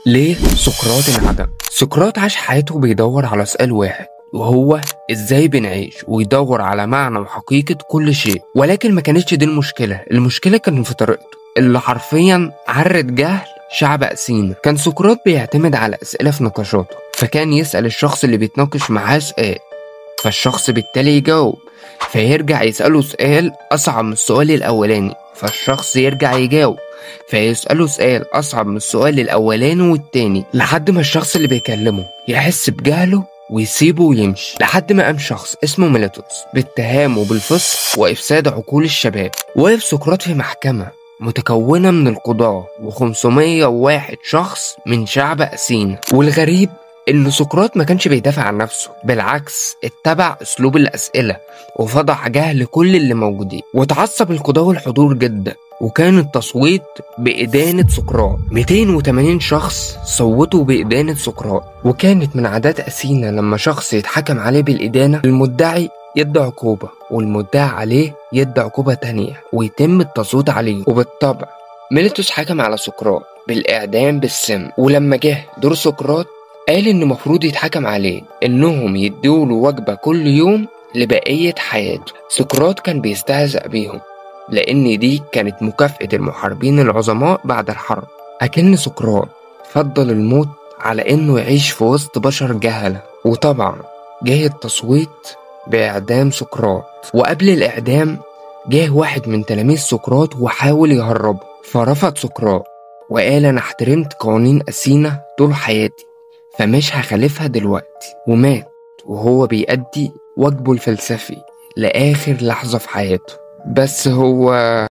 ليه سقراط انعدم؟ سقراط عاش حياته بيدور على سؤال واحد، وهو ازاي بنعيش، ويدور على معنى وحقيقة كل شيء. ولكن ما كانتش دي المشكلة، المشكلة كان في طريقته اللي حرفيا عرت جهل شعب أثينا. كان سقراط بيعتمد على أسئلة في نقاشاته، فكان يسأل الشخص اللي بيتناقش معاه سؤال، فالشخص بالتالي يجاوب، فيرجع يسأله سؤال أصعب من السؤال الأولاني، فالشخص يرجع يجاوب، فيسأله سؤال أصعب من السؤال الأولاني والتاني، لحد ما الشخص اللي بيكلمه يحس بجهله ويسيبه ويمشي. لحد ما قام شخص اسمه ميليتوس باتهامه بالفسق وإفساد عقول الشباب. وقف سقراط في محكمة متكونة من القضاة و501 شخص من شعب أثينا. والغريب إن سقراط ما كانش بيدافع عن نفسه، بالعكس اتبع أسلوب الأسئلة وفضح جهل كل اللي موجودين. وتعصب القضاة والحضور جدا، وكان التصويت بإدانة سقراط. 280 شخص صوتوا بإدانة سقراط. وكانت من عادات أثينا لما شخص يتحكم عليه بالإدانة، المدعي يدي عقوبة والمدعي عليه يدي عقوبة تانية، ويتم التصويت عليه. وبالطبع ميليتوس حكم على سقراط بالإعدام بالسم. ولما جه دور سقراط قال إن المفروض يتحكم عليه إنهم يدوله وجبة كل يوم لبقية حياته. سقراط كان بيستهزأ بيهم، لأن دي كانت مكافأة المحاربين العظماء بعد الحرب. أكن سقراط فضل الموت على إنه يعيش في وسط بشر جهلة. وطبعا جه التصويت بإعدام سقراط. وقبل الإعدام جه واحد من تلاميذ سقراط وحاول يهربه، فرفض سقراط وقال أنا احترمت قوانين أثينا طول حياتي، فمش هخالفها دلوقتي. ومات وهو بيأدي واجبه الفلسفي لآخر لحظة في حياته. بس هو